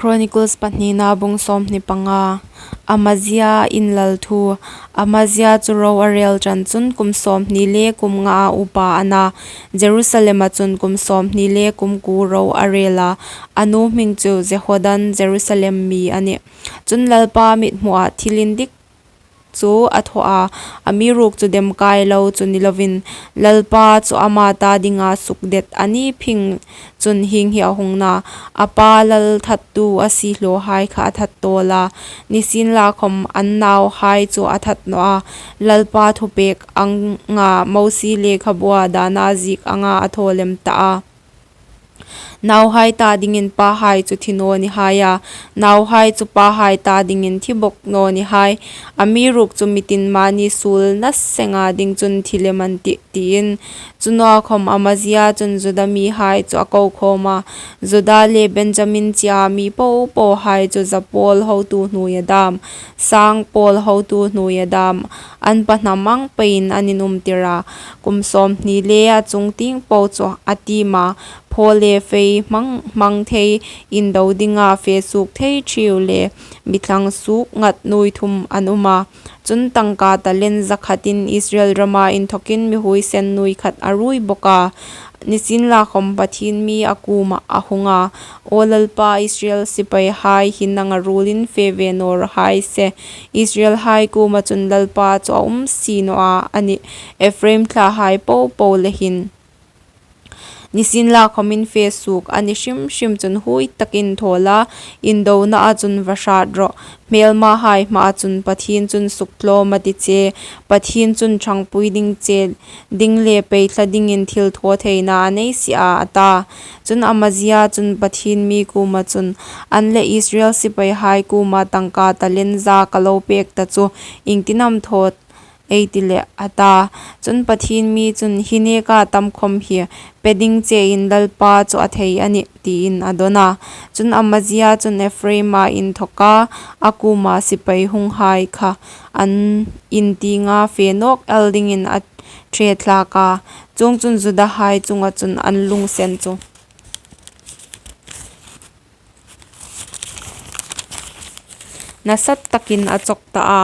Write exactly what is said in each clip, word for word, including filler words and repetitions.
Chronicles pahnina bung sawmhni panga. Amazia inlal thu. Amazia chu ro a rel ṭan chun kum sawmhni le kum ngaa upa a na. Jerusalema chun kum sawmhni le kum kuo ro a rel a. A nu hming chu Jehohanan, Jerusalem mi a nih. Chun Lalpa mithmuah thil indik chu a thaw a, amiruokchu demkai lo chu ni lovin, Lalpa chu ama ta dinga sukdet a ni phing chun hieng hi a hung na, a pa lal thattu a siehlawhai kha a that tawl a, nisienlakhom an nauhai chu a that naw a, Lalpa thupek anga Mosie lekhabua dana ziek anga a thaw lem ta a. Nauhai ta dingin pahai chu thi naw ni hai a, nauhai chu pahai ta dingin thi bok naw ni hai, amiruokchu mitin mani suol na senga ding chun thi lem an tih, tiin. Chu naw khom Amazia chun Juda mihai chu a ko khawm a, Juda le Benjamin chea mi popohai chu za pawl hotu hnuoia dam, sang pawl hotu hnuoia dam, an pa hnam ang peiin an inum tir a, kum sawmhni le a chung tieng po chu a tiem a, phaw le fei hmang, hmang thei, indo dinga fe suok thei ṭhiu le, mi thlang suok ngat nuoi thum an um a. Chun tangka talent za khatin Israel rama inthokin mi huoisen nuoi khat a ruoi bok a. Nisienlakhom Pathien mi a kuomah a hung a, Aw Lalpa, Israel sipaihai, hin nanga ruolin fe ve naw raw hai se. Israelhai kuoma chun Lalpa chu a um si naw a, a nih, Ephraim thlahai popo le hin. Nisienlakhom in fe suok a ni hrim hrim chun huoi takin thaw la, indonaa chun va hrat rawh. Hmelmahai hmaa chun Pathien chun suktlawm a ti che, Pathien chun ṭhangpui ding che, ding le pei thla dingin thil thaw theina a nei si a, a ta. Chun Amazia chun Pathien mi kuoma chun, An leh Israel sipaihai kuoma tangka talent za ka lo pek ta chu, iengtin am thaw ei ti leh, a ta. Chun Pathien mi chun, Hi neka tam khom hi pe ding chein Lalpa chu a thei a nih, tiin a dawn a. Chun Amazia chun Ephraima inthoka a kuoma sipai hunghai kha an in tienga fe nawk el dingin a ṭhe thlak a. Chuongchun Judahai chunga chun an lungsen chu nasa takin a chawk ta a,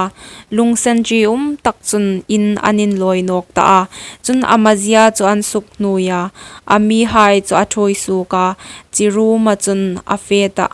lungsen ṭium tak chun in an inlawi nawk ta a. Chun Amazia chu an suk hnuoia, a mihai chu a ṭhuoi suok a, chi ruoma chun a fe ta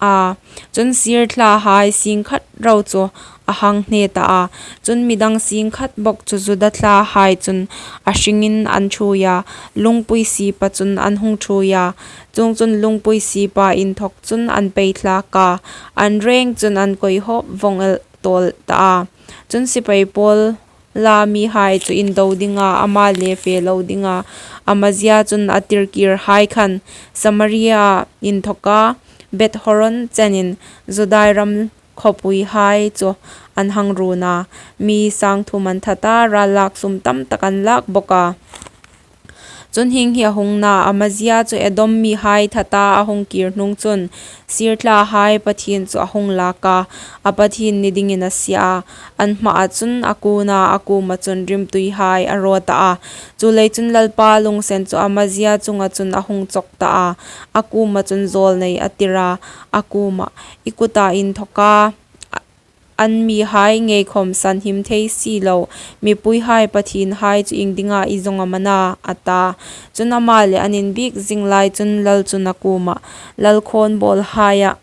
a. Chun sir thlahai sing khat ro chu a hang hne ta a. Chun midang sing khat bawk chu Juda thlahai chun a hringin an ṭhuoi a, lungpui sipa chun an hung ṭhuoi a. Chuongchun lungpui sipa inthok chun an pei thlak a, an reng chun an koi hawp vong el tawl ta a. Chun sipai pawla mihai chu indo dinga, ama le fe lo dinga, Amazia chun a tirkirhai khan Samaria inthoka Beth Horon chenin Judai ram khawpuihai chu an hang run a, mi sang thum an that a, ral lak sum tam tak an lak bawk a. Chun hieng hi a hung na, Amazia chu Edom mihai that a, a hung kir hnung chun, sir thlahai Pathien chu a hung lak a, a Pathien ni dingin a sie a, an hmaa chun a kun a, a kuoma chun rimtuihai a raw ta a. Chuleiin chun Lalpa lungsen chu Amazia chunga chun a hung chawk ta a, a kuoma chun zawlnei a tir a, a kuomah, I kuta inthoka an mihai ngei khom sanhim thei si lo, mipuihai pathienhai chu iengdinga i zawng am a na, a ta. Chun ama le an inbiek zing lai chun lal chun a kuomah, Lal khawnbawl haia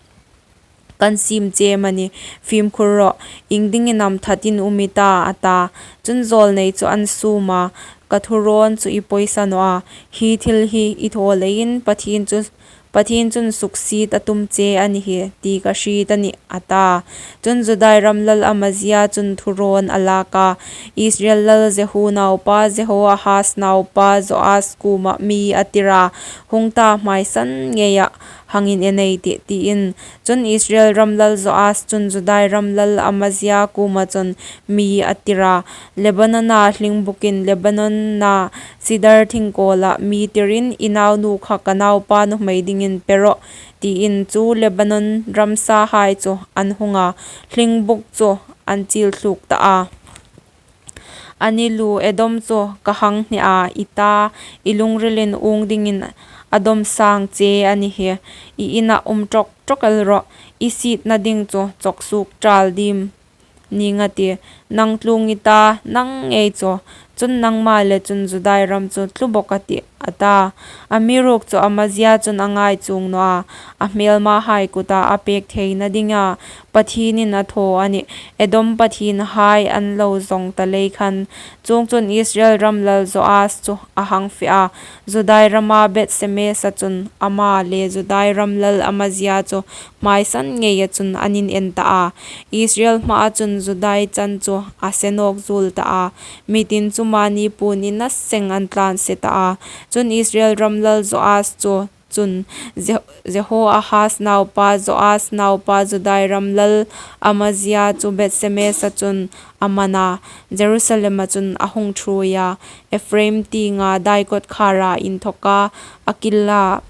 kan siem che am a ni, fimkhur rawh, iengdingin am thatin um i ta, a ta. Chun zawlnei chu an sum a, Ka thurawn chu i pawisa naw a, hi thil hi i thaw leiin Pathien chu Pathien chun suksiet a tum che a ni hi ti ka hriet a nih, a ta. Chun Judai ram lal Amazia chun thurawn a lak a, Israel lal Jehu naupa Jehoahaz naupa Joas kuomah mi a tir a, Hung ta, hmai san ngeia hang in en ei tih, tiin. Chun Israel ram lal Joas chun Judai ram lal Amazia kuoma chun mi a tir a, Lebanona hling bukin Lebanona sidar thing kawla mi tirin, I naunu kha ka naupa nuhmei dingin pe rawh, tiin chu Lebanon ram sahai chu an hung a, hling buk chu an chil thluk ta a. Ani lu Edom chu ka hang hne a, i ta, i lungrilin ung dingin a dawm sang che a ni hi. I inah um ṭawk ṭawk el rawh, i sietna ding chu chawk suok ṭal diem ning a tih. Nang tlung i ta, nang ngei chu, chun nangma le chun Judai ram chu tlu bawk a tih, a ta. Amiruokchu Amazia chun a ngai chuong naw a, a hmêlmahai kuta a pêk theina dinga Pathienin a thaw a nih, Edom pathienhai an lo zawng ta lei khan. Chuongchun Israel ram lal Joas chu a hang fe a, Judai rama Bethsemesa chun ama le Judai ram lal Amazia chu hmaisan ngeia chun an inen ta a. Israel hmaa chun Judai chan chu a se nawk zuol ta a, mi tin chu mani puon ina seng an tlânse ta a. Chun Israel ram lal Joas chu chun Je-, Jehoahaz naupa Joas naupa Judai ram lal Amazia chu Bethsemesa chun a man a, Jerusalema chun a hung ṭhuoi a, Ephraim tienga dai kawtkhara inthawka a kila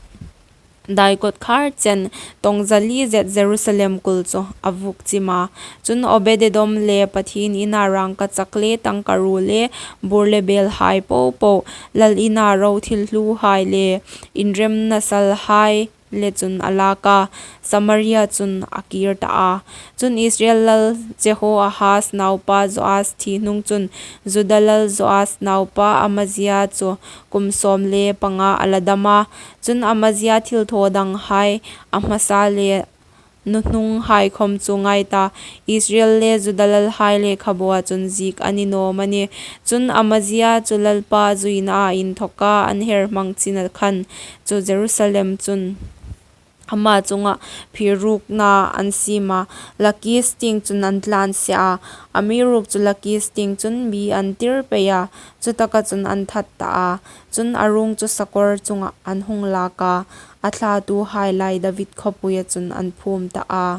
dai kawtkhar chen tawng zali zet Jerusalem kul chu a vuk chim a. Chun Obed-edom le Pathien ina rângkachak le tangkaruo le bûr le bêlhai po po, lal ina ro thil hluhai le inremna salhai le chun a lâk a, Samaria chun a kîr ta a. Chun Israel lal Jehoahaz naupa Joas thi hnung chun Juda lal Joas naupa Amazia chu kum sawm le panga a la dam a. Chun Amazia thilthaw danghai, a hmasa le nuhnunghai khawm chu ngai ta, Israel le Juda lalhai lekhabua chun ziek a ni naw am a nih? Chun Amazia chu Lalpa zuinaa inthawka an her hmang china khan chu Jerusalem chun ama chunga phirrûkna an siem a, Lakis tieng chun an tlânse a, amiruokchu Lakis tieng chun mi an tir pei a, chutaka chun an that ta a. Chun a ruong chu sakawr chungah an hung lâk a, a thlatuhai lai David khawpuia chun an phûm ta a.